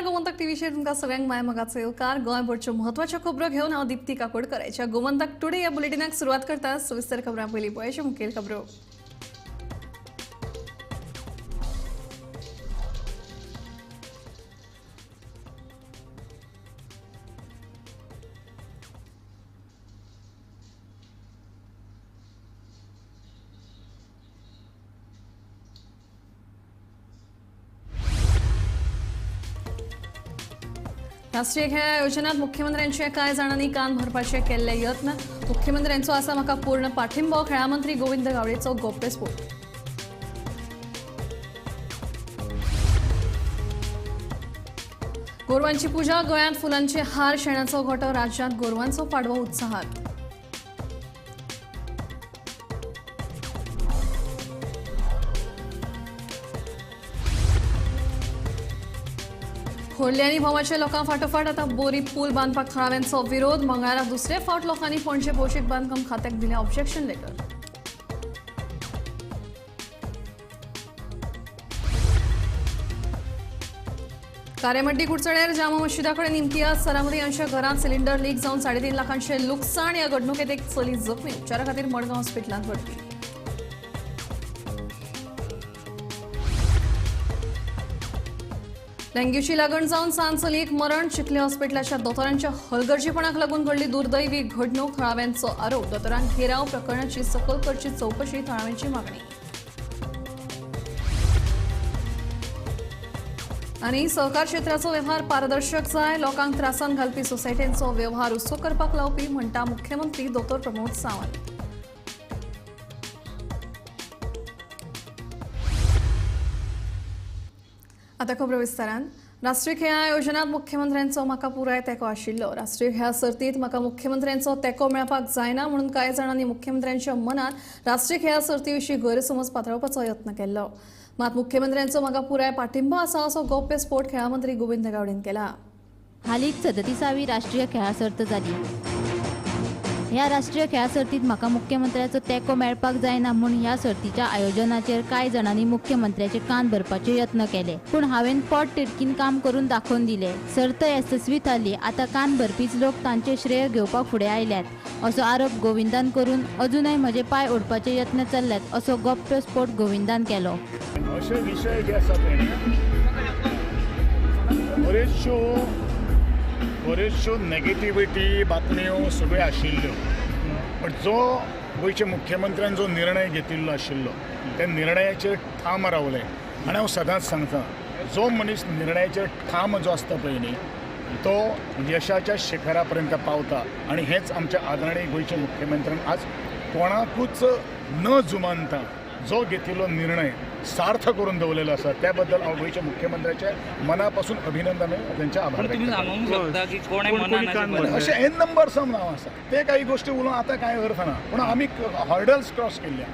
नमस्कार, गोमंतक टीव्हीचेर तुमकां सगळ्यांक माय मोगाचो येवकार. गोंयभरच्यो म्हत्वाच्यो खबरो घेवन हांव दीप्ती काकोडकर. गोमंतक टुडे ह्या बुलेटिनाक सुरवात करता. सविस्तर खबरां पयलीं पळयाचे मुखेल खबरो. राष्ट्रीय खेळ आयोजनात मुख्यमंत्र्यांचे कांय जाणांनी कान भरपाचे केल्ले यत्न. मुख्यमंत्र्यांचो आसा म्हाका पूर्ण पाठिंबो. खेळा मंत्री गोविंद गावडेचो गोप्यस्फोट. गोरवांची पूजा, गोंयांत फुलांचे हार, शेणाचो गोटो, राज्यांत गोरवांचो पाडवो उत्साहात. खोर्ले आनी भोवाच्या लोकां फाटोफाट आतां बोरी पूल बांदपाक थळाव्यांचो विरोध. मंगळारा दुसरे फावट लोकांनी पणजे भौशीक बांदकाम खात्याक दिलें ऑब्जेक्शन लेटर. कारेमड्डी कुडचड्यार जामा मशिदा कडेन इम्तियाज सरामरी हांच्या घरांत सिलिंडर लीक जावन 3.5 लाखांचें लुकसाण. ह्या घडणुकेंत एक चली जखमी, उपचारा खातीर मडगांव हॉस्पिटलांत भरती. डेंग्यूची लागण जावन सान चलयेक मरण. चिखले हॉस्पिटलाच्या दोतोरांच्या हलगर्जीपणाक लागून घडली दुर्दैवी घडणूक. थळाव्यांचो आरोप. दोतोरांक घेराव प्रकरणाची सकल करची चवकशी, थळाव्यांची मागणी. आनी सहकार क्षेत्राचो वेव्हार पारदर्शक जाय, लोकांक त्रासान घालपी सोसायटींचो वेव्हार हुस्को करपाक लावपी, म्हणटा मुख्यमंत्री दोतोर प्रमोद सावंत. आता खबरो विस्तारान. राष्ट्रीय खेळां आयोजनात मुख्यमंत्र्यांचो म्हाका पुराय तेंको आशिल्लो. राष्ट्रीय खेळां सर्तींत म्हाका मुख्यमंत्र्यांचो तेंको मेळपाक जायना म्हणून कांय जाणांनी मुख्यमंत्र्यांच्या मनात राष्ट्रीय खेळां सर्ती विशीं गैरसमज पातळावपाचो यत्न केल्लो. मात मुख्यमंत्र्यांचो म्हाका पुराय पाठिंबो आसा असो गोप्यस्फोट खेळां मंत्री गोविंद गावडेन केला. हालींच 37वी राष्ट्रीय खेळां सर्त जाली. ह्या राष्ट्रीय खेळां सर्तींत म्हाका मुख्यमंत्र्याचो तेंको मेळपाक जायना म्हूण ह्या सर्तीच्या आयोजनाचेर कांय जाणांनी मुख्यमंत्र्याचे कान भरपाचे यत्न केले, पूण हांवें पोट तिडकीन काम करून दाखोवन दिले. सर्त येसस्वी थारली. आतां कान भरपीच लोक तांचे श्रेय घेवपाक फुडें आयल्यात असो आरोप गोविंदान करून अजूनय म्हजे पांय ओडपाचे यत्न चल्ल्यात असो गोप्यस्फोट गोविंदान केलो. अशे विशय जे आसा बऱ्योचश्यो नेगेटिविटी बातम्यो सगळ्यो आशिल्ल्यो, बट जो गोंयच्या मुख्यमंत्र्यान जो निर्णय घेतिल्लो आशिल्लो त्या निर्णयाचेर ठाम रावले. आनी हांव सदांच सांगता, जो मनीस निर्णयाचेर ठाम जो आसता पळय न्ही, तो यशाच्या शिखरा पर्यंत पावता. आनी हेंच आमच्या आदरणीय गोंयच्या मुख्यमंत्र्यान आज कोणाकूच न जुमानता जो घेतिल्लो निर्णय सार्थ करून दवरलेलो आसा, त्या बद्दल हांव गोंयच्या मुख्यमंत्र्याचे मनापासून अभिनंदन त्यांचे आभार. अशें एन नंबर्स नांव आसा, ते काही गोष्टी उलोवन आतां कांय अर्थ ना, पूण आमी हर्डल्स क्रॉस केल्ले.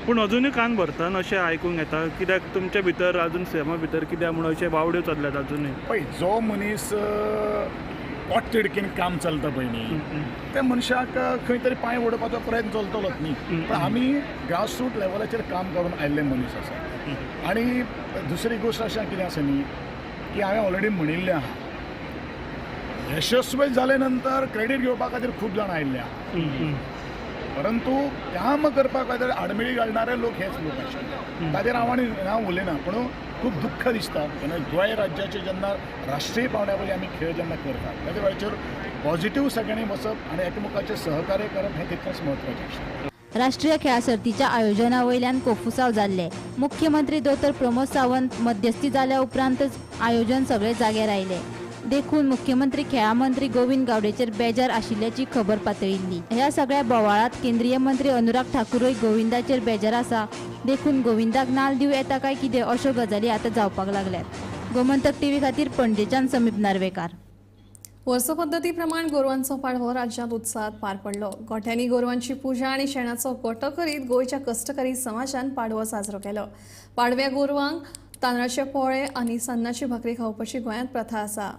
पूण अजुनूय कान भरता अशें आयकूंक येता, कित्याक तुमच्या भितर अजून सीएमा भितर कित्याक म्हणून अशे बावड्यो चल्ल्यात अजुनूय. पळय, जो मनीस पोट तिडकीन काम चलता पळय न्ही, त्या मनशाक खंय तरी पांय ओडपाचो प्रयत्न चलतलोच न्ही. पण आमी ग्रासरूट लेवलाचेर काम करून आयिल्ले मनीस आसा. आनी दुसरी गोश्ट अशें कितें आसा न्ही की हांवें ऑलरेडी म्हणिल्लें आहा, यशस्वी जाले नंतर क्रेडीट घेवपा खातीर खूब जाणां आयिल्ले आहा, परंतु काम करपा खातीर आडमेळी घालणारे लोक हेच लोक आशिल्ले. ताचेर हांव आनी हांव उलयना, पूण खूब दुख्ख दिसता जेन्ना गोंय राज्याचे जेन्ना राष्ट्रीय पावंड्या वयले आमी खेळ जेन्ना करतात ताच्या वेळाचेर पॉझिटिव्ह सगळ्यांनी बसप आनी एकमेकाचें सहकार्य करप हें तितलेंच म्हत्वाचें आशिल्लें. राष्ट्रीय खेळां सर्तीच्या आयोजना वयल्यान कोफुसांव जाल्ले. मुख्यमंत्री दोतोर प्रमोद सावंत मध्यस्थी जाल्या उपरांतच आयोजन सगळे जाग्यार आयले. देखून मुख्यमंत्री खेळां मंत्री गोविंद गावडेचेर बेजार आशिल्ल्याची खबर पातळिल्ली. ह्या सगळ्या बोवाळांत केंद्रीय मंत्री अनुराग ठाकूरय गोविंदाचेर बेजार आसा, देखून गोविंदाक नाल दिवं येता काय कितें अश्यो गजाली आतां जावपाक लागल्यात. गोमंतक टीव्ही खातीर पणजेच्यान समीप नार्वेकार. वर्सपद्दती प्रमाण गोरवांचो पाडवो राज्यांत उत्साहात पार पडलो. गोठ्यांनी गोरवांची पूजा आनी शेणाचो गोटो करीत गोंयच्या कश्टकरी समाजान पाडवो साजरो केलो. पाडव्या गोरवांक तांदळाचे पोळे आनी सान्नाची भाकरी खावपाची गोंयांत प्रथा आसा.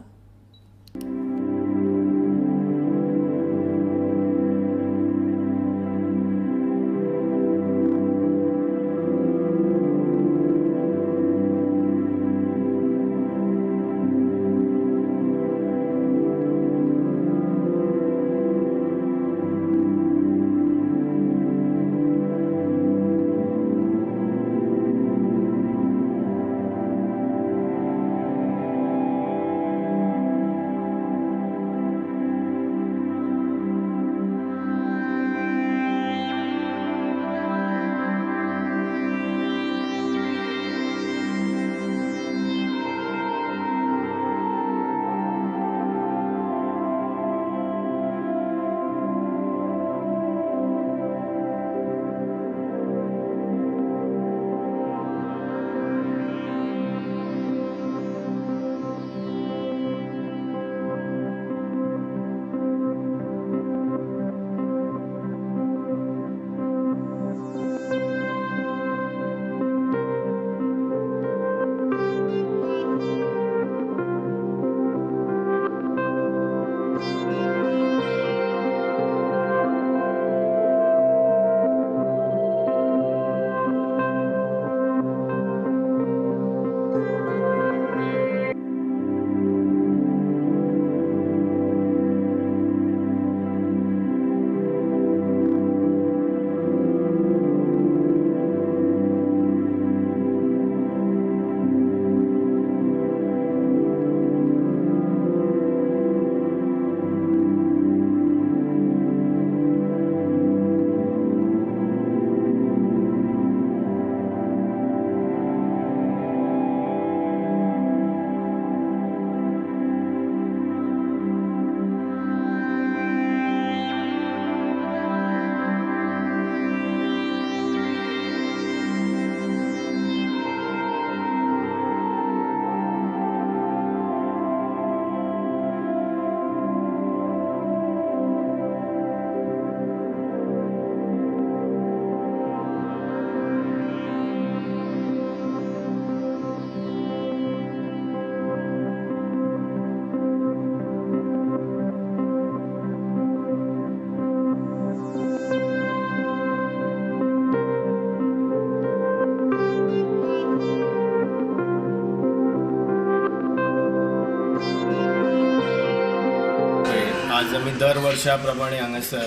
आज आमी दर वर्षा प्रमाणे हांगासर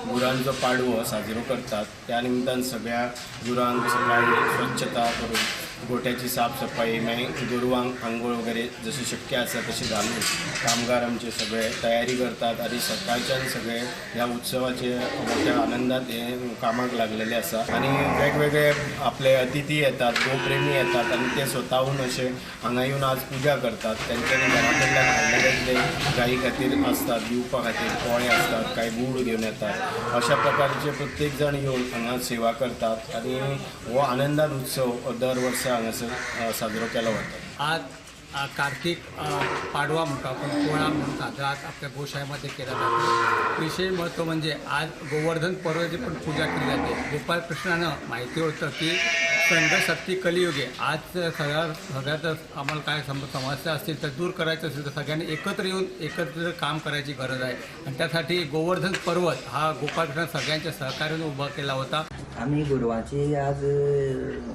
गुरांचो पाडवो साजरो करतात. त्या निमतान सगळ्या गुरांक सकाळी स्वच्छता करून गोठ्याची साफसफाई, मागीर गोरवांक आंघोळ वगैरे जशी शक्य आसा तशी घालून कामगार आमचे सगळे तयारी करतात आनी सकाळच्यान सगळे ह्या उत्सवाचे मोठ्या आनंदात हे कामाक लागलेले आसा. आनी वेगवेगळे आपले अतिथी येतात, गोप्रेमी येतात आनी ते स्वताहून अशे हांगा येवन आज पुजा करतात. तेंच्यांनी घरा कडल्यान हाडलेले कितें गायी खातीर आसतात, दिवपा खातीर पोळे आसतात, कांय गूळ घेवन येतात. अशा प्रकारचे प्रत्येक जाण येवन हांगा सेवा करतात आनी हो आनंदान उत्सव दर वर्सा हांगासर साजरो केलो वता. आज कार्तिक पाडवा म्हणतो आपण, पोळा म्हणून साजरा आज आपल्या गोशाळेमध्ये केला जातो. विशेष महत्त्व म्हणजे आज गोवर्धन पर्वाची पण पूजा केली जाते. गोपाल कृष्णानं माहिती होतं की संघशक्ती कलियुगे. आज सगळ्यात आम्हाला काय समस्या असतील तर दूर करायचं असेल तर सगळ्यांनी एकत्र येऊन एकत्र काम करायची गरज आहे आणि त्यासाठी गोवर्धन पर्वत हा गोपालकृष्ण सगळ्यांच्या सहकार्याने उभा केला होता. आमी गोरवांची आज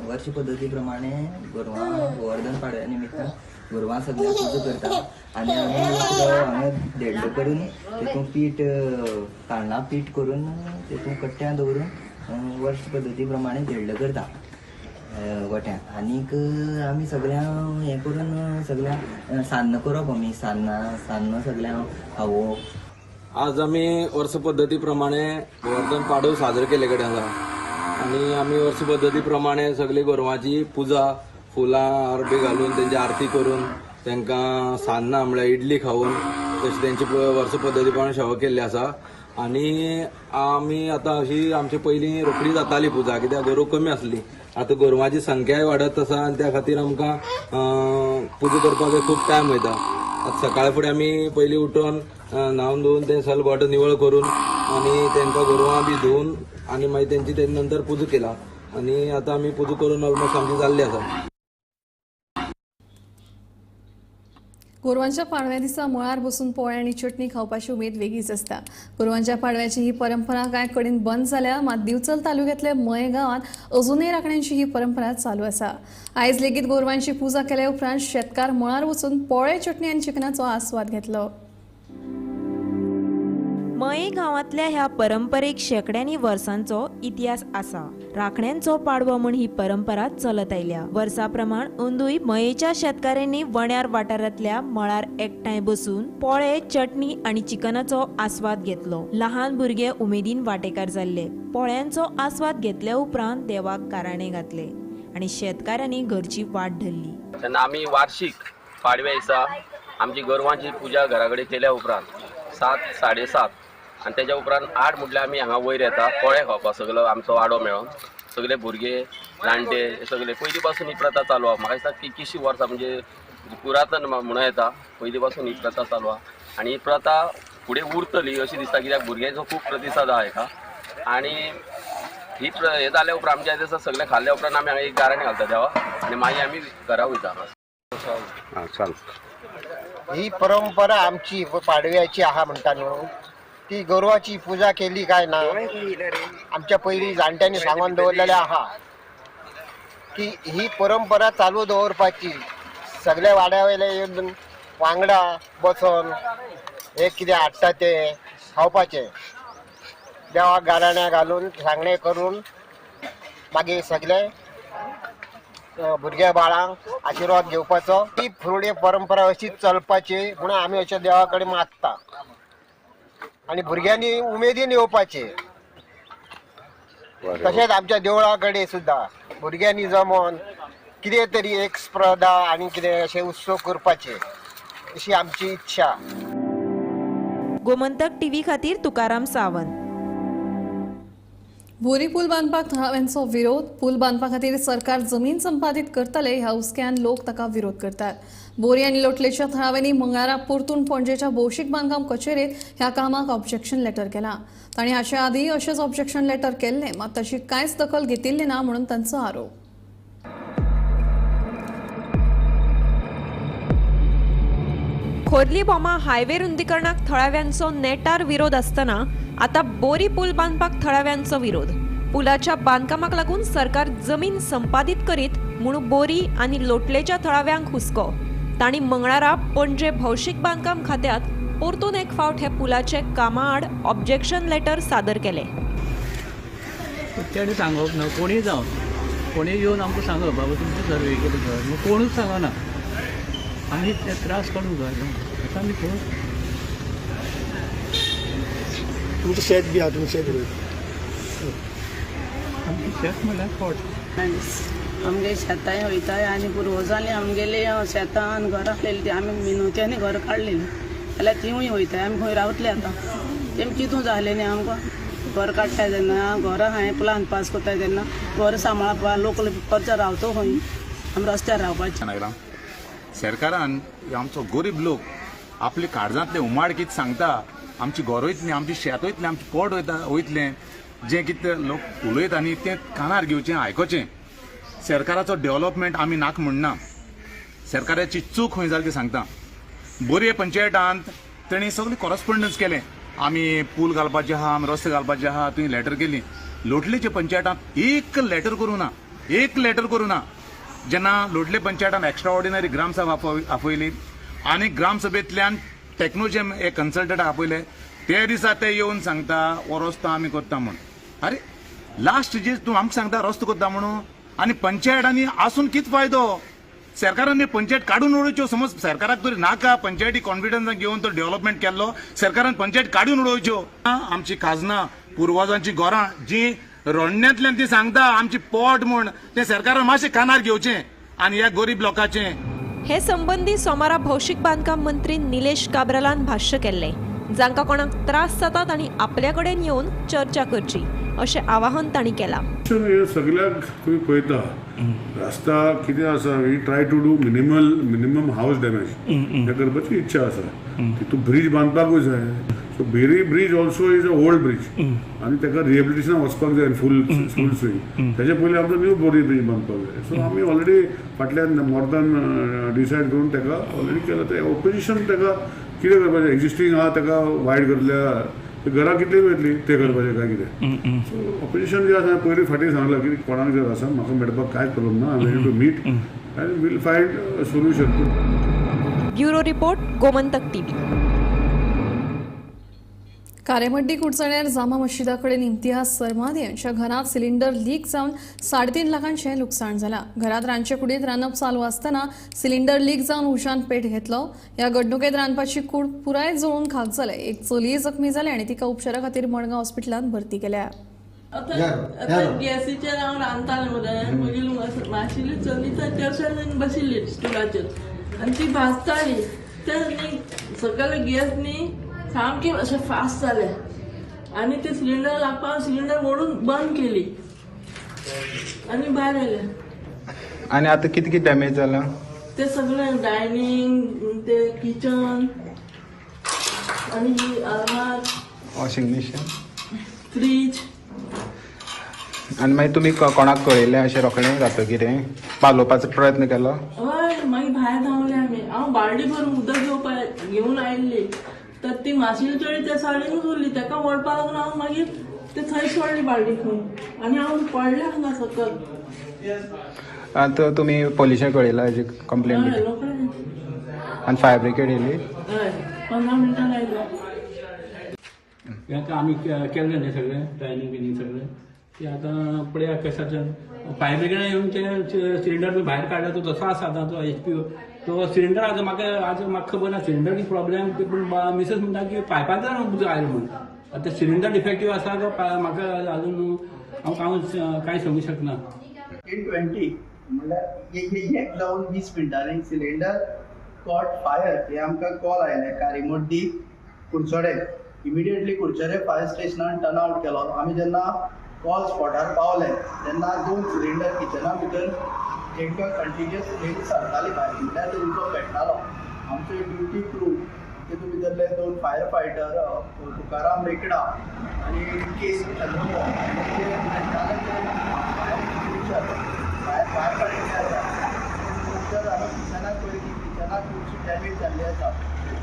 वर्ष पद्दती प्रमाणे गोरवां गोवर्धन पाडव्या निमित्तान गोरवां सगळ्यांक पुजा करता आनी आमी हांगा धेडलो करून तेतून पीठ तांदळां पीठ करून तेतून कट्ट्यां दवरून वर्ष पद्दती प्रमाणे धेडलो करता गोठ्यांत. आनीक आमी सगळ्यांक हें करून सगळ्यांक सान्नां करप, आमी सान्नां सगळ्यांक खावोवप. आज आमी वर्स पद्दती प्रमाणे गोवर्धन पाडव साजरो केल्ले कडेन आसा आनी आमी वर्स पद्दती प्रमाणे सगळी गोरवांची पुजा, फुलां हार बी घालून तेंची आरती करून तांकां सान्नां म्हळ्यार इडली खावन तशी तेंची वर्स पद्दती प्रमाणे सेवा केल्ली आसा. आनी आमी आतां अशी आमची पयलीं रोखडी जाताली पुजा, कित्याक गोरवां कमी आसली. आतां गोरवांची संख्याय वाडत आसा आनी त्या खातीर आमकां पुजा करपाक खूब टायम वयता. आतां सकाळ फुडें आमी पयलीं उठून न्हांवन धुवन तें सगळें गोठो निवळ करून आनी तांकां गोरवां बी धुवन आनी मागीर तेंची तेजे नंतर पुजा केला आनी आतां आमी पुजा करून ऑलमोस्ट आमची जाल्ली आसा. गोरवांच्या पाडव्या दिसा मळार बसून पोळे आनी चटणी खावपाची उमेद वेगळीच आसता. गोरवांच्या पाडव्याची ही परंपरा कांय कडेन बंद जाल्या, मात दिवचल तालुक्यांतल्या मये गांवांत अजूनय राखण्यांची ही परंपरा चालू आसा. आयज लेगीत गोरवांची पुजा केल्या उपरांत शेतकार मळार वचून पोळे, चटणी आनी चिकनाचो आस्वाद घेतलो. मये गांवांतल्या ह्या परंपरेक शेंकड्यांनी वर्सांचो इतिहास आसा. राखण्यांचो पाडवो म्हूण ही परंपरा चलत आयल्या. वर्सा प्रमाण अंदूय मयेच्या शेतकाऱ्यांनी वण्यार वाठारांतल्या मळार एकठांय बसून पोळे, चटणी आनी चिकनाचो आस्वाद घेतलो. लहान भुरगे उमेदीन वांटेकार जाल्ले. पोळ्यांचो आस्वाद घेतल्या उपरांत देवाक काराणे घातले आनी शेतकाऱ्यांनी घरची वाट धरली. तेन्ना आमी वार्षीक पाडव्या दिसा आमची गोरवांची पुजा घरा कडेन केल्या उपरांत 7, 7:30 आनी तेज्या उपरांत 8 म्हटल्यार आमी हांगा वयर येता पोळे खावपाक. सगळो आमचो वाडो मेळोन सगळे भुरगे जाणटे सगळे पयलीं पासून ही प्रथा चालू आहा. म्हाका दिसता कितकीशीं वर्सां म्हणजे पुरातन म्हणूं येता, पयलीं पासून ही प्रथा चालू आहा आनी ही प्रथा फुडें उरतली अशी दिसता, कित्याक भुरग्यांचो खूब प्रतिसाद आहा हेका. आनी ही हें जाल्या उपरांत आमच्या दिसा सगळें खाल्ल्या उपरांत आमी हांगा एक गाराणें घालता देवा आनी मागीर आमी घरा वयता. चाल. ही परंपरा आमची पाडव्याची आहा म्हणटा न्हू, ती गोरवाची पूजा केली काय ना आमच्या पयलीं जाणट्यांनी सांगून दवरलेलें आहा की ही परंपरा चालू दवरपाची. सगळ्या वाड्या वयले येवन वांगडा बसोन हे कितें हाडटा तें खावपाचें, देवाक गाराण्यां घालून सांगणें करून मागीर सगळे भुरग्या बाळांक आशिर्वाद घेवपाचो. ही फुडली परंपरा अशीच चलपाची म्हणून आमी अशें देवा कडेन मागता आनी भुरग्यांनी उमेदीन येवपाचें. तशेंच आमच्या देवळा कडेन सुद्दां भुरग्यांनी जमोन कितें तरी एक स्पर्धा आनी कितें अशें उत्सव करपाचे अशी आमची इच्छा. गोमंतक टीव्ही खातीर तुकाराम सावंत. बोरी पूल बांदपाक थळाव्यांचो विरोध. पूल बांदपा खातीर सरकार जमीन संपादीत करतले ह्या हुस्क्यान लोक ताका विरोध करतात. बोरी आनी लोटलेच्या थळाव्यांनी मंगळारा परतून पणजेच्या भौशीक बांदकाम कचेरेत ह्या कामाक ऑब्जेक्शन लेटर केला. तांणी हाचे आदीं अशेंच ऑब्जेक्शन लेटर केल्लें, मात ताची कांयच दखल घेतिल्ली ना म्हणून तांचो आरोप. खोर्ली भोमा हायवे रुंदीकरणाक थळाव्यांचो नेटार विरोध आसतना आता बोरी पूल बांदपाक थळाव्यांचो विरोध. पुलाच्या बांदकामाक लागून सरकार जमीन संपादीत करीत म्हूण बोरी आनी लोटलेच्या थळाव्यांक हुस्को. तांणी मंगळारा पणजे भौशीक बांदकाम खात्यात परतून एक फावट हे पुलाचे कामाआड ऑब्जेक्शन लेटर सादर केले. तेणी सांगप ना, कोणीय जावं कोणीय येवन आमकां सांगप बाबा तुमचें सर्वे केलें घर, मग कोणूच सांगना. आमी ते त्रास काडूंक जाय आतां आमी कोण. तुमचें शेत बी आहा, तुमी शेत रोयता? आमचें शेत म्हणल्यार पोट. आमगे शेतांय वयताय आनी पुर्वजांनी आमगेले शेतां आनी घरां आसलेली ती आमी मिनोत्यांनी घर काडलेली जाल्यार तिवूय वयताय. आमी खंय रावतले आतां? तेम चितूं जालें न्ही आमकां. घर काडटाय तेन्ना घरां हांवें प्लान पास करताय तेन्ना घर सांबाळपा लोक परतो रावतो खंय, आमी रस्त्यार रावपाचें. आयला सरकारान आमचो गरीब लोक आपले काळजांतले उमाळ कितें सांगता, आमची घर वयतली, आमची शेत वयतलें, आमचें पोट वयतलें, जें कितें लोक उलयता न्ही तें कानार घेवचें, आयकोचें. सरकाराचो डेव्हलपमेंट आमी नाक म्हणना, सरकाराची चूक खंय जाली ती सांगता. बोरये पंचायतांत तेणी सगळें कॉरस्पोंडन्स केलें, आमी पूल घालपाचे आहा, आमी रस्ते घालपाचे आहा, तुवें लेटर केली. लोटलेच्या पंचायतांत एक लेटर करूं ना, एक लेटर करूं ना. जेन्ना लोटले पंचायतान एक्स्ट्रा ऑर्डिनरी ग्रामसभा आपयली आनी ग्रामसभेंतल्यान टेक्नोजेम एक कन्सल्टंट आपयले, ते दिसा ते येवन सांगता हो रस्तो आमी करता म्हूण. अरे लास्ट जे तूं आमकां सांगता रस्तो करता म्हणून, आनी पंचायतांनी आसून कितें फायदो? सरकारान पंचायत काडून उडोवच्यो. समज सरकाराक तरी नाका पंचायती कॉन्फिडन्सान घेवन तो डेव्हलपमेंट केल्लो, सरकारान पंचायत काडून उडोवच्यो. आमची खाजनां, पुर्वजांची घरां जी रडण्यांतल्यान ती सांगता आमची पोट म्हूण, तें सरकारान मातशें कानार घेवचें आनी ह्या गरीब लोकांचें. हे संबंदी सोमारा भौशीक बांदकाम मंत्री निलेश काब्रालान भाष्य केल्लें. जांकां कोणाक त्रास जाता तांणी आपल्या कडेन येवन चर्चा करची अशें आवाहन तांणी केलां. हे सगळ्याक तुमी पळयता रस्ता कितें आसा, we try to do minimum house damage हें करपाची इच्छा आसा. तितून ब्रीज बांदपाकूय जाय. So Beri bridge also is a old bridge आनी ताका रिहेबिलिटेशनाक वचपाक जाय फूल स्विंग. ताजे पयलीं आमकां न्यू बोरी ब्रीज बांदपाक जाय. सो आमी ऑलरेडी फाटल्यान मोर्दान डिसायड करून ताका ऑलरेडी केलां. तें ओपोजिशन ताका कितें करपाचें, एग्जिस्टींग आहा ताका वायट करतल्या, घरां कितलीं वयतलीं तें करपाचें काय कितें. सो ऑपोजिशन जें आसा पयलीं फाटीं सांगलां की कोणाक जर आसा म्हाका मेळपाक कांयच प्रॉब्लम ना, I am ready to meet and we'll find a solution. Bureau report, Gomantak TV. Karemmaddi कुडचण्यार Jama मशिदा कडेन इम्तियाज सरमादी यांच्या घरात सिलिंडर लीक जावन 3.5 लाखांचें लुकसाण जालां. घरात रांदचे कुडींत रांदप चालू आसतना सिलिंडर लीक जावन उज्यान पेट घेतलो. ह्या घडणुकेंत रांदपाची कूड पुराय जळून खाक जाले. एक चलीय जखमी जाली आनी तिका उपचारा खातीर मडगांव हॉस्पिटलांत भरती केल्या. आतां गॅसीचेर हांव रांदतालें मरे, मागीर माशिल्ली चली तर बशिल्ली स्टुलाचेर आनी ती भाजताली. ते न्ही सकयल गॅस न्ही सामकें अशें फास्ट जालें आनी ते सिलिंडर लागपाक सिलिंडर ओडून बंद केली आनी भायर आयलें. आनी आतां कितें कितें डॅमेज जालां? ते सगळें डायनींग, ते किचन आनी आरमार, वॉशिंग मशीन, फ्रीज. आनी मागीर तुमी कोणाक कळयलें अशें रोखडें जातकीर हें पालोवपाचो प्रयत्न केलो? हय, मागीर भायर धांवले आमी. हांव बालडी भरून उदक घेवपा घेवन आयिल्ली तर ती माशिल्ली चेडी त्या सायडीनूच उरली. ताका ओडपा लागून हांव मागीर ते थंय सोडली बालडी खंय आनी हांव पडलें हांगा सकयल. आतां तुमी पोलिसाक कळयला हेजी कंप्लेन? हय, आनी फायर ब्रिगेड येयली? हय, 15 मिनटां आयलो. हें आमी केल्लें न्ही सगळें डायनींग बिनींग सगळें, ते आतां पळया कशाच्यान फायर ब्रिगेडान येवन ते सिलिंडर भायर काडला तो तसो आसा आतां तो एच पी तो सिलिंडर आतां म्हाका खबर ना सिलिंडर कितें प्रॉब्लेम, पूण मिसेस म्हणटा की पायपांतल्यान उदक आयलें म्हूण. आतां सिलिंडर डिफेक्टीव आसा काय म्हाका अजून हांव कांय सांगूंक शकना. 10:20 म्हणल्यार एक जावन 20 मिनटांनी सिलिंडर कॉट फायर हे आमकां कॉल आयले कारीमोड्डी कुडचडे. इमिडिएटली कुडचडे फायर स्टेशनान टर्न आवट केलो. आमी जेन्ना कॉल स्पॉटार पावले तेन्ना 2 सिलिंडर किचना भितर तांकां कंटिन्युअस फ्लेम सरताली भायर, म्हणल्यार ते उजो पेट्टालो. आमचे ड्युटी क्रू तितून भितरले 2 फायर फायटर तुकाराम रेकडा आनी के चंद्रमोहन ते मेळटाले ते फायर एक्सटिंग्विशर भायर काडिल्ले आसा. नंतर आमी किचनाक पळयली की किचनाक खुबशी डॅमेज जाल्ली आसा.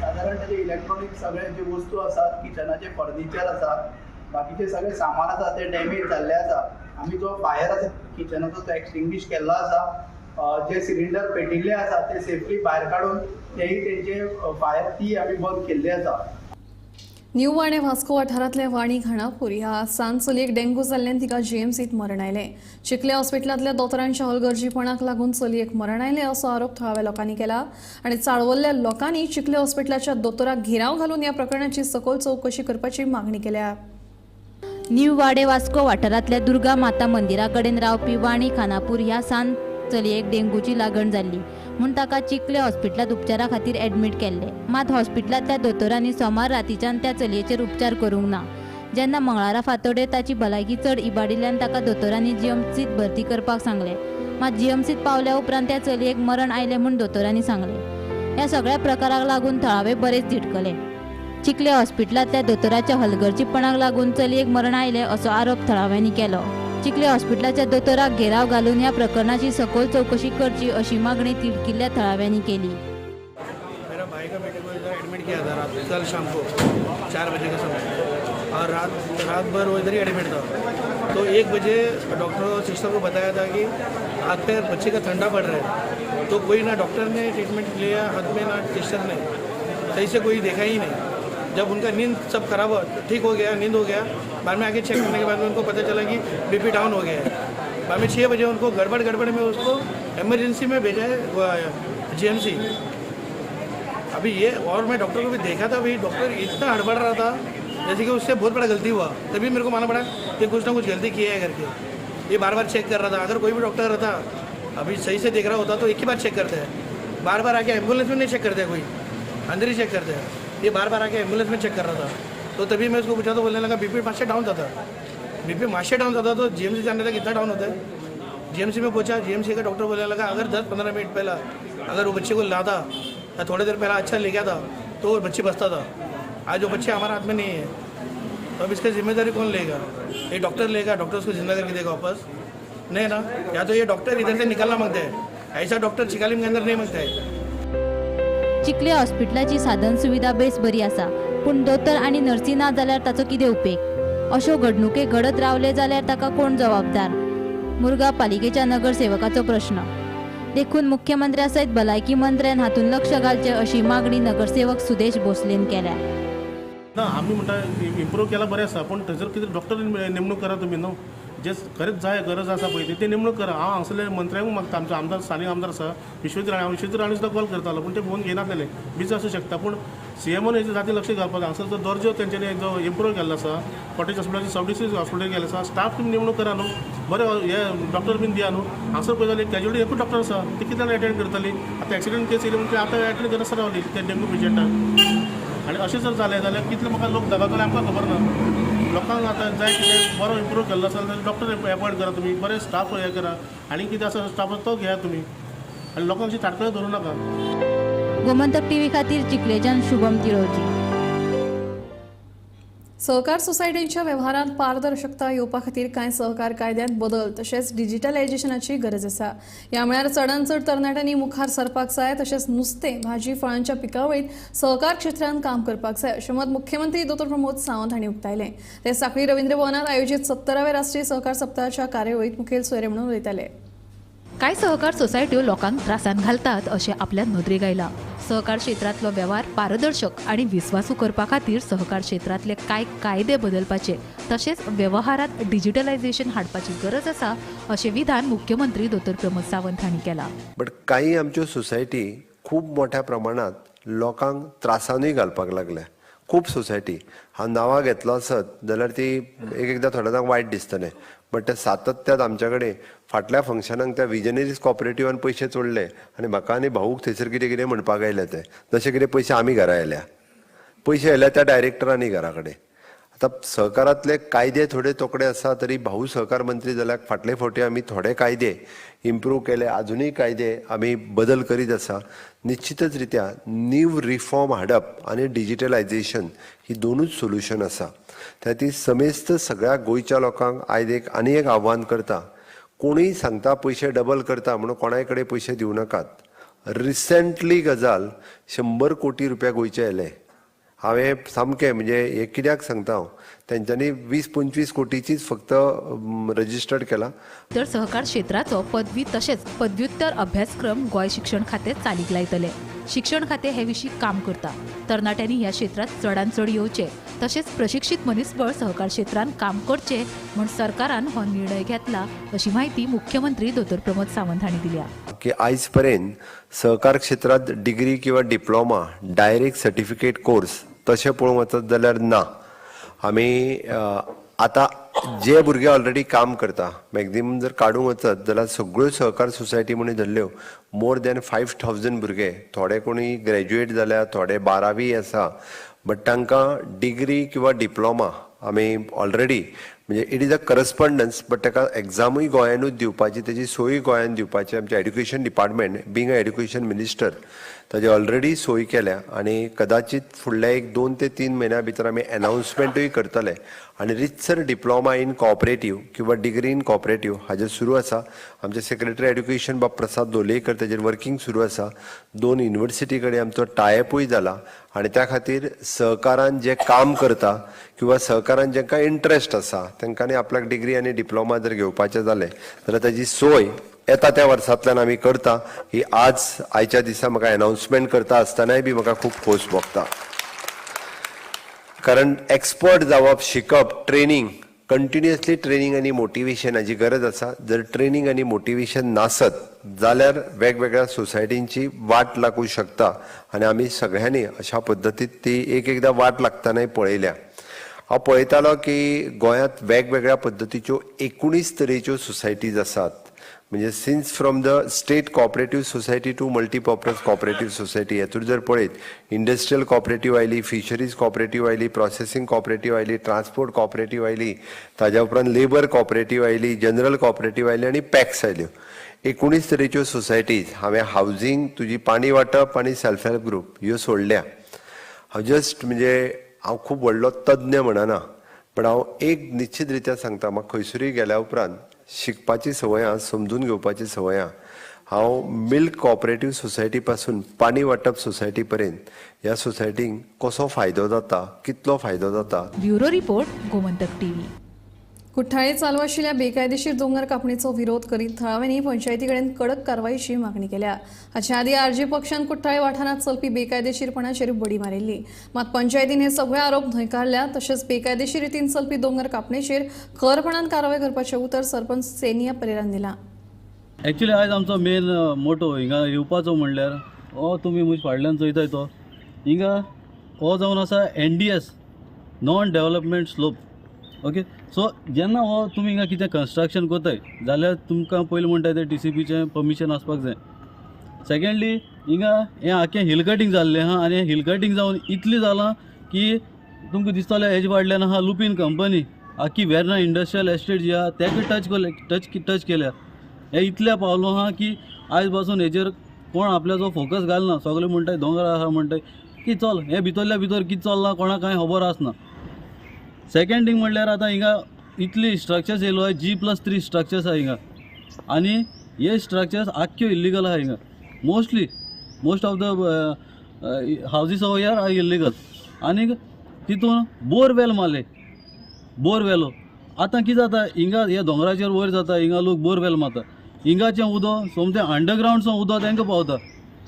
सादारण ताजे इलेक्ट्रॉनीक सगळे जे वस्तू आसात, किचनाचे फर्निचर आसा, बाकीचे सगळे सामान आसा ते डॅमेज जाल्ले आसा. आमी जो फायर आसा किचनाचो तो एक्सटिंग्विश केल्लो आसा. जे सिलिंडर पेटिल्ले आसा ते सेफली भायर काडून तेही तेंचे फायर ती आमी बंद केल्ली आसा. न्यू वाणे वास्को वाठारांतल्या वाणी खाणापूर ह्या सान चलयेक डेंग्यू जाल्ल्यान तिका जीएमसीत मरण आयलें. चिखले हॉस्पिटलांतल्या दोतोरांच्या हलगर्जीपणाक लागून चलयेक मरण आयलें असो आरोप थळाव्या लोकांनी केला आनी चाळवल्ल्या लोकांनी चिखले हॉस्पिटलाच्या दोतोराक घेराव घालून ह्या प्रकरणाची सखोल चवकशी करपाची मागणी केल्या. न्यू वाडे वास्को वाठारांतल्या दुर्गा माता मंदिरा कडेन रावपी वाणी खानापूर ह्या सान चलयेक डेंग्यूची लागण जाल्ली म्हूण ताका चिखले हॉस्पिटलांत उपचारा खातीर एडमीट केल्ले. मात हॉस्पिटलांतल्या दोतोरांनी सोमार रातीच्यान त्या चलयेचेर उपचार करूंक ना. जेन्ना मंगळारा फांतोडेर ताची भलायकी चड इबाडिल्ल्यान ताका दोतोरांनी जीएमसीत भरती करपाक सांगलें. मात जीएमसीत पावल्या उपरांत त्या चलयेक मरण आयलें म्हूण दोतोरांनी सांगलें. ह्या सगळ्या प्रकाराक लागून थळावे बरेच तिडकले. चिखले हॉस्पिटलांतल्या दोतोराच्या हलगर्जीपणाक लागून चलयेक मरण आयलें असो आरोप थळाव्यांनी केलो. चिखले हॉस्पिटलाच्या दोतोराक घेराव घालून ह्या प्रकरणाची सखोल चौकशी करची अशी मागणी तिडकिल्ल्या थळाव्यांनी केली. मेरा भाई का बेटे को इधर एडमिट किया था रात कल शाम को 4 बजे के समय, और रात भर वो इधर ही एडमिट था. तो 1 बजे डॉक्टर और सिस्टर को बताया था कि हाथ पैर बच्चे का ठंडा पड़ रहा है. तो कोई ना डॉक्टर ने ट्रीटमेंट लिया हाथ में, ना सिस्टर ने, सही से कोई देखा ही नहीं. जब उनका नींद सब खराब हो ठीक हो गया, नींद हो गया, बाद में आके चेक करने के बाद में उनको पता चला कि बीपी डाउन हो गया है. बाद में 6 बजे उनको गड़बड़ गड़बड़ में उसको इमरजेंसी में भेजा है जीएमसी. अभी ये और मैं डॉक्टर को भी देखा था, भाई डॉक्टर इतना हड़बड़ रहा था जैसे कि उससे बहुत बड़ा गलती हुआ. तभी मेरे को मालूम पड़ा कि कुछ ना कुछ गलती किया है करके. ये बार बार चेक कर रहा था. अगर कोई भी डॉक्टर रहता अभी सही से देख रहा होता तो एक ही बार चेक करते हैं, बार बार आके एम्बुलेंस में नहीं चेक करते, कोई अंदर ही चेक करते हैं. ये बार बार आके एम्बुलेंस में चेक कर रहा था. तो तभी मैं उसको पूछा तो बोलने लगा बीपी माशे डाउन था. बीपी माशे डाउन था तो जीएमसी जाने लगा कितना डाउन होता है. जीएमसी में पहुंचा, जीएमसी का डॉक्टर बोलने लगा अगर 10-15 मिनट पहला अगर वो बच्चे को लाता या थोड़ी देर पहला अच्छा ले गया था तो वो बच्चे बचता था. आज वो बच्चे हमारे हाथ में नहीं है, तो अब इसका जिम्मेदारी कौन लेगा? ये डॉक्टर लेगा? डॉक्टर उसको जिंदा करके देगा वापस? नहीं ना. या तो ये डॉक्टर इधर से निकलना मांगते हैं, ऐसा डॉक्टर चिकालिम के अंदर नहीं मांगता है. चिखले हॉस्पिटलाची साधन सुविधा बेस बरी आसा, पूण दोतोर आनी नर्सी ना जाल्यार ताचो कितें उपेग? अश्यो घडणुके घडत रावले जाल्यार ताका कोण जबाबदार? मुरगांव पालिकेच्या नगरसेवकाचो प्रश्न. देखून मुख्यमंत्र्या सयत भलायकी मंत्र्यान हातूंत लक्ष घालचें अशी मागणी नगरसेवक सुदेश भोसलेन केल्या. ना आमी म्हणटा इम्प्रूव केला बरें आसा, पूण थंयसर कितें डॉक्टर नेमणूक करा तुमी न्हू, जे खरेंच जाय गरज आसा पळय ती नेमणूक करा. हांव हांगसरले मंत्र्यांकूय मागता, आमचो आमदार स्थानीक आमदार आसा विश्वजीत राणे, हांव विश्वजीत राणे सुद्दां कॉल करतालो पूण ते फोन घेयनासलेले, बिजी आसूं शकता. पूण सीएमओन हेजेर जाती लक्ष घालपाक जाय. हांगसर जो दर्जो तेंच्यांनी जो इम्प्रूव केल्लो आसा, कॉटेज हॉस्पिटलाचे सब डिस्ट्रिक्ट हॉस्पिटल केल्लें आसा, स्टाफ तुमी नेमणूक करा न्हू, बरें हे डॉक्टर बीन दिया न्हू. हांगसर पळय जाल्यार कॅज्युअलिटी एकूच डॉक्टर आसा, ती कितले जाणां एटेंड करतली? आतां एक्सिडंट केस येयली म्हणटकीर आतां एटेंड करनासतना रावली ते डेंगू पेशंटाक. आनी अशें जर जालें जाल्यार कितले म्हाका लोक दगावतले आमकां खबर ना. लोकांक आतां जाय कितें बरो इम्प्रूव केल्लो आसा जाल्यार डॉक्टर एपॉयंट करा तुमी, बरे स्टाफ हे करा आनी कितें आसा स्टाफ तो घेया तुमी आनी लोकांक अशी ताटकळी धरूं नाका. गोमंतक टीव्ही खातीर चिखलेच्यान शुभम तिरोजी. सहकार सोसायटींच्या व्यवहारांत पारदर्शकता येवपा खातीर कांय सहकार कायद्यांत बदल तशेंच डिजिटलायजेशनाची गरज आसा. ह्या म्हळ्यार चडांत चड तरणाट्यांनी मुखार सरपाक जाय, तशेंच नुस्तें भाजी फळांच्या पिकावळींत सहकार क्षेत्रांत काम करपाक जाय अशें मत मुख्यमंत्री दोतोर प्रमोद सावंत हांणी उक्तायलें. ते सांखळी रवींद्र भवनांत आयोजीत 70व्या राष्ट्रीय सहकार सप्तकाच्या कार्यावळींत मुखेल सोयरे म्हणून उलयताले. कांय सहकार सोसायट्यो लोकांक त्रासान घालतात अशें आपल्या नदरेक आयलां. सहकार क्षेत्रांतलो वेव्हार पारदर्शक आनी विस्वासू करपा खातीर सहकार क्षेत्रांतले कांय कायदे बदलपाचे तशेंच वेव्हारांत डिजिटलायझेशन हाडपाची गरज आसा अशें विधान मुख्यमंत्री दोतोर प्रमोद सावंत हांणी केलां. बट कांय आमच्यो सोसायटी खूब मोठ्या प्रमाणांत लोकांक त्रासानूय घालपाक लागल्या. खूब सोसायटी हांव नांवां घेतलो आसत जाल्यार ती एक एकदां थोड्या जाणांक वायट दिसतलें, बट ते सातत्यात आमच्या कडेन फाटल्या फंक्शनाक त्या विजनरीज कॉपरेटिवान पयशे चोडले आनी म्हाका आनी भाऊक थंयसर कितें कितें म्हणपाक आयले ते, जशे कितें पयशे आमी घरा आयल्या, पयशे आयल्या त्या डायरेक्टरांनी घरा कडेन. आतां सहकारांतले कायदे थोडे तोकडे आसा तरी भाऊ सहकार मंत्री जाल्यार फाटले फावटी आमी थोडे कायदे इम्प्रूव केले, आजुनूय कायदे आमी बदल करीत आसा. निश्चितच रित्या न्यू रिफॉर्म हाडप आनी डिजिटलायझेशन ही दोनूच सोल्युशन आसा. त्या खातीर समेस्त सगळ्या गोंयच्या लोकांक आयज एक आनी एक आव्हान करता, कोणूय सांगता पयशे डबल करता म्हणून कोणाय कडेन पयशे दिवं नाकात. रिसेंटली गजाल 100 कोटी रुपया गोंयचे आयले हांवें सामकें म्हणजे हें कित्याक सांगता हांव, तेंच्यांनी 20-25 कोटीचीच फक्त रजिस्टर्ड केला. तर सहकार क्षेत्राचो पदवी तशेंच पदव्युत्तर अभ्यासक्रम गोंय शिक्षण खातें चालीक लायतले. शिक्षण खातें हे विशीं काम करता. तरणाट्यांनी ह्या क्षेत्रांत चडान चड येवचें तशेंच प्रशिक्षीत मनीसबळ सहकार क्षेत्रांत काम करचें म्हूण सरकारान हो निर्णय घेतला अशी माहिती मुख्यमंत्री दोतोर प्रमोद सावंत हांणी दिल्या. की आयज पर्यंत सहकार क्षेत्रांत डिग्री किंवा डिप्लोमा डायरेक्ट सर्टिफिकेट कोर्स तशें पळोवंक वचत जाल्यार ना. आमी आतां जे भुरगे ऑलरेडी काम करता मॅक्झिमम जर काडूंक वचत जाल्यार सगळ्यो सहकार सोसायटी म्हणून धरल्यो मोर दॅन 5000 भुरगे, थोडे कोणी ग्रॅज्युएट जाल्या, थोडे 12वी आसा, बट तांकां डिग्री किंवा डिप्लोमा आमी ऑलरेडी म्हणजे it is a correspondence, but ताका एग्जामूय गोंयानूच दिवपाची, तेजी सोय गोंयान दिवपाची आमचें education department being a education minister ताजी ऑलरेडी सोय केल्या आनी कदाचित फुडल्या 1-2 ते 3 म्हयन्या भितर आमी एनावन्समेंटूय करतले आनी रितसर डिप्लोमा इन कॉपरेटीव किंवा डिग्री इन कॉपरेटीव हाजेर सुरू आसा. आमचे सेक्रेटरी एड्युकेशन बाब प्रसाद लोलयेकर ताजेर वर्किंग सुरू आसा. 2 युनिवर्सिटी कडेन आमचो टायअपूय जाला आनी त्या खातीर सहकारान जे काम करता किंवा सहकारान जांकां इंट्रस्ट आसा तांकां आपल्याक डिग्री आनी डिप्लोमा जर घेवपाचें जालें जाल्यार ताजी सोय येता त्या वर्सांतल्यान आमी करता. ही आज आयच्या दिसा म्हाका एनावन्समेंट करता आसतनाय बी म्हाका खूब खोस भोगता, कारण एक्सपर्ट जावप, शिकप, ट्रेनींग, कंटिन्युअसली ट्रेनींग आनी मोटिवेशनाची गरज आसा. जर ट्रेनींग आनी मोटिवेशन नासत जाल्यार वेगवेगळ्या सोसायटींची वाट लागूं शकता आनी आमी सगळ्यांनी अशा पद्दतीत ती एक एकदां वाट लागतनाय पळयल्या. हांव पळयतालो की गोंयांत वेगवेगळ्या पद्दतीच्यो 19 तरेच्यो सोसायटीज आसात, म्हणजे since from the state cooperative society to multipurpose cooperative society. हेतून जर पळयत इंडस्ट्रियल कॉपरेटीव आयली, फिशरीज कॉपरेटीव आयली, प्रोसेसींग कॉपरेटीव आयली, ट्रान्सपोर्ट कॉपरेटीव आयली, ताज्या उपरांत लेबर कॉपरेटीव आयली, जनरल कॉपरेटीव आयली आनी पॅक्स आयल्यो. 19 तरेच्यो सोसायटीज. हांवें हावजींग, तुजी पाणी वांटप आनी सेल्फ हेल्प ग्रूप ह्यो सोडल्या. हांव जस्ट म्हणजे हांव खूब व्हडलो तज्ञ म्हणना, पण हांव एक निश्चित रित्या सांगता, म्हाका खंयसरूय गेल्या उपरांत शिकपाची संवय आहा, समजून घेवपाची संवय आहा. हांव मिल्क कॉपरेटीव सोसायटी पासून पाणी वांटप सोसायटी पर्यंत ह्या सोसायटींक कसो फायदो जाता, कितलो फायदो जाता. Bureau report, Gomantak TV. Cortalim चालू आशिल्ल्या बेकायदेशीर दोंगर कापणीचो विरोध करीत थळाव्यांनी पंचायती कडेन कडक कारवायेची मागणी केल्या. हाचे आदीं आरजी पक्षान कुठ्ठाळे वाठारांत चलपी बेकायदेशीरपणाचेर बडी मारिल्ली, मात पंचायतीन हे सगळे आरोप न्हयकारल्या. तशेंच बेकायदेशीर रितीन चलपी दोंगर कापणीचेर खरपणान कारवाय करपाचें उतर सरपंच सेनिया परेरान दिलां. एक्चुअली आयज आमचो मेन मोटो हिंगा येवपाचो म्हणल्यार हो तुमी म्हजे फाटल्यान चोयताय तो हिंगा हो जावन आसा NDS, non development slope. Okay, so जेन्ना हो तुमी हिंगा कितें कन्स्ट्रक्शन करताय जाल्यार तुमकां पयलीं म्हणटाय तें TCPचें परमिशन आसपाक जाय. सेकेंडली हिंगा हें आख्खें हिल कटींग जाल्लें आहा आनी हिल कटींग जावन इतलें जालां की तुमकां दिसतलें हेजे फाटल्यान आहा लुपीन कंपनी, आख्खी वेर्ना इंडस्ट्रियल एस्टेट जी आहा तेका टच केल्या. हें इतलें पावलो आहा की आयज पासून हेजेर कोण आपल्याचो फोकस घालना. सगळे म्हणटाय दोंगर आहा म्हणटाय की चल हें भितरल्या भितर कितें चल्लां कोणाक कांय खबर आसना. सेकेंड थींग म्हणल्यार आतां हिंगा इतली स्ट्रक्चर्स येयलो आहा, G+3 structures आहा हिंगा आनी हे स्ट्रक्चर्स आख्ख्यो इल्लिगल आहा हिंगा. Mostly most of the houses over here are illegal. आनी तितून बोरवेल मारले, बोरवेलो आतां कितें जाता हिंगा हे दोंगराचेर वयर जाता, हिंगा लोक बोरवेल मारता, हिंगाचें उदक सोमतें अंडरग्रावंडसून उदक तांकां पावता.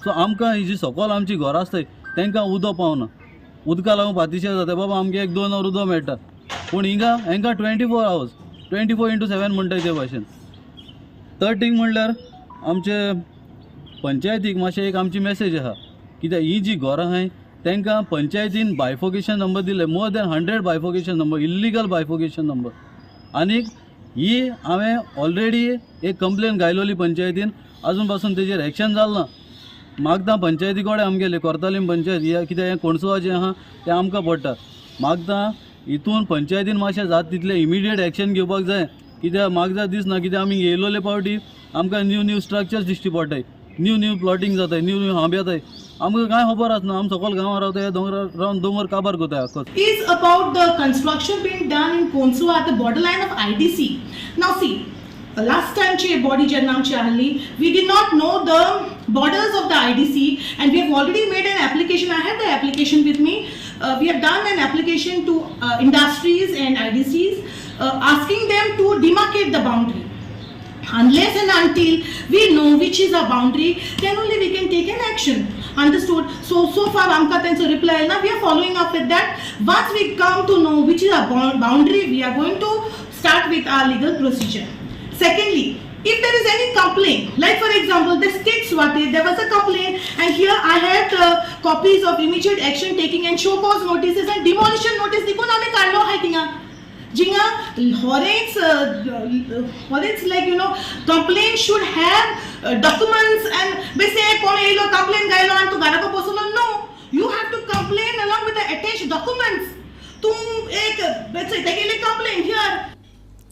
सो आमकां ही जी सकयल आमची घरां आसताय तांकां उदक पावना, उदका लागून पातिशेर जाता. बाबा आमगे 1-2 वर उदक मेळटा, पूण हिंगा हेंकां 24 आवर्स 24x7 म्हणटाय ते भाशेन. थर्ड थींग म्हणल्यार आमचे पंचायतीक मातशें एक आमची मॅसेज आहा, कित्याक ही जी घरां आहाय तांकां पंचायतीन बायफोकेशन नंबर दिले, more than 100 bifurcation number, illegal bifurcation number. आनीक ही हांवें ऑलरेडी एक कंप्लेन घायलोली पंचायतीन, आजून पासून तेजेर एक्शन जालें ना. मागता पंचायती कडेन आमगेले कोर्तालीम पंचायत ह्या कित्याक हें कोणसुवाचें आहा तें आमकां पडटा. मागता हितून पंचायतीन मातशें जाता तितलें इमिडिएट एक्शन घेवपाक जाय, कित्याक म्हाका दिसना कित्याक आमी येयलोले पावटी आमकां न्यू न्यू स्ट्रक्चर्स दिश्टी पडटाय, न्यू न्यू प्लॉटींग जाताय, न्यू न्यू हांब येताय, आमकां कांय खबर आसना. आमी सकयल गांवां रावताय, दोंगरार रावन दोंगर काबार करताय आख्खो. Is about the construction being done in Konsua at the borderline of IDC. Now see, last time che body जेन्ना आमची आहली, we did not know the borders of the IDC and we have already made an application. I have the application with me. We have done an application to industries and IDCs asking them to demarcate the boundary. Unless and until we know which is our boundary, then only we can take an action. Understood? So far आमकां तेंचो reply ना. We are following up with that. Once we come to know which is our boundary, we are going to start with our legal procedure. Secondly, if there is any complaint, like for example, the state Swati, there was a complaint, and here I have copies of immediate action taking and show cause notices and demolition notice देखून आमी काडलो आहाय थिंगा. जिंगा हॉरेच like complaint should have documents and बेसे कोण येयलो complain गायलो आनी तूं घराको बसलो. No, you have to complain along with the attach documents. तूं एक तेगेली कंप्लेन here.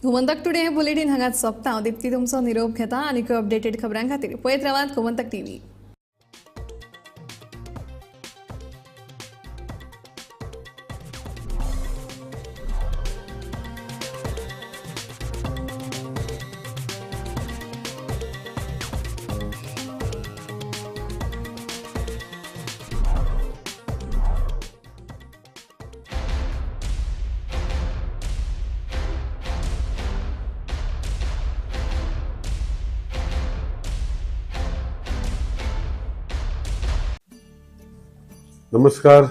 Gomantak today हे बुलेटीन हांगाच सोंपता. हांव दीप्ती तुमचो निरोप घेता आनी अपडेटेड खबरां खातीर पळयत रावात गोमंतक टीव्ही. नमस्कार.